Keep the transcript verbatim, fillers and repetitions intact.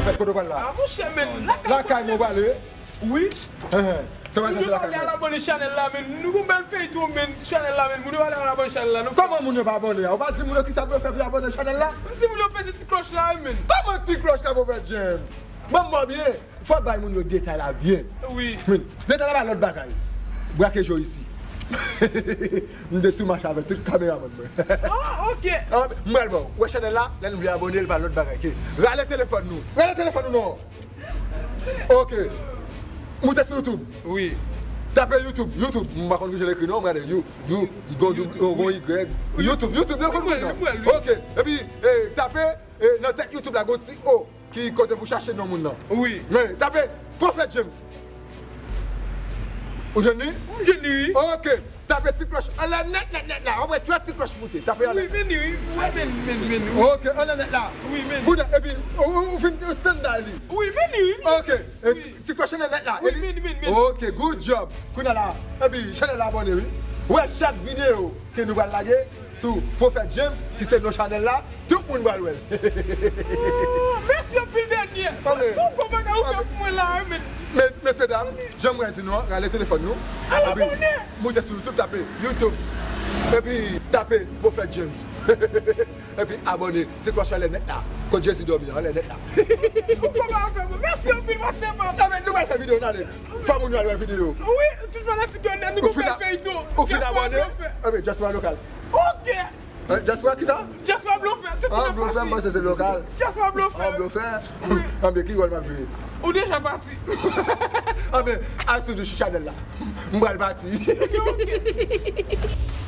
Fèt kote w pral la? Ah, monchè, men lakay. Lakay mwen w prale? Wi. Enhen. Se w pral chache lakay mwen? Abone chanèl la, men nou gon bèl feyton, men chanèl la, men moun yo pale al abone chanèl la. Kòman moun yo pa abone a? Ou pa di moun yo kisa pou yo fè pou yo abone chanèl la? M di moun yo peze ti klòch la, men. Kòman ti klòch la, Pwofèt James? Ban m byen. Fò w bay moun yo detay la byen. Wi. Men, detay la pa lòt bagay. Brake je w isi. M te tou mache avèk tout kameramann mwen. Oh, ok. Ah, m pral ba w. Ou wè chanèl la, lè nou vle abone, l pa lòt bagay ke rale telefòn nou. Rale telefòn nou non. Ok. Moute sou YouTube. Wi. Tape YouTube, YouTube. M pa konn kijan l ekri non, m gade You, You, gon dou- gon Y. YouTube, YouTube, yo konn Wi, non. wi, wi. Ok. Epi, eh, tape, eh, nan tèt YouTube la, gon ti O ki kote pou chache non moun nan. Wi. Men, tape Pwofèt James. Ou jwenn li? M jwenn li, wi. Ok. Tape ti klòch anlè nèt, nèt, nèt la. W ap wè twa ti klòch moute. Tape anlè. Wi, men li, wi. Wi, men, men, men, wi. Ok, anlè nèt la. Wi, men. Kounye a, epi, ou, ou, ou fin standby li. Wi, men li, wi. Ok. E ti, ti klòch anlè nèt la. Wi, Epi, men, men, men. Ok, good job. Kounye a la, epi, chanèl la abone, wi. Ou wè chak videyo ke nou pral lage sou Pwofèt James, ki se non chanèl la, tout moun pral wè l. Oh, mèsi anpil, Dènye. Amen. Se yon bon bagay ou fè pou mwen la, men. Men, mesye dam, jan mwen di nou an, rale telefòn nou. Al Epi, abone. Moute sou YouTube, tape YouTube. Epi, tape Pwofèt James. Epi, abone. Ti klòch anlè nèt la. Kot Jezi dòmi, anlè nèt la. Ou kòman ou fè pou mèsi anpil, patnè pa. Amen, nou pral fè videyo, n ale. Fò moun yo al wè videyo. Wi, tout fanatik yo, nou gon bèl feyton. Ou fin abone? Amen, Diaspora Lokal. Ok. Eh, Diaspora kisa? Diaspora Blofè, tout Ah, Blofè, m panse se lokal. Diaspora Blofè. Ah, Blofè. Anben, ki wòl m ap jwe? Ou deja pati. Anben, al sou chanèl la. M pral pati. Ok.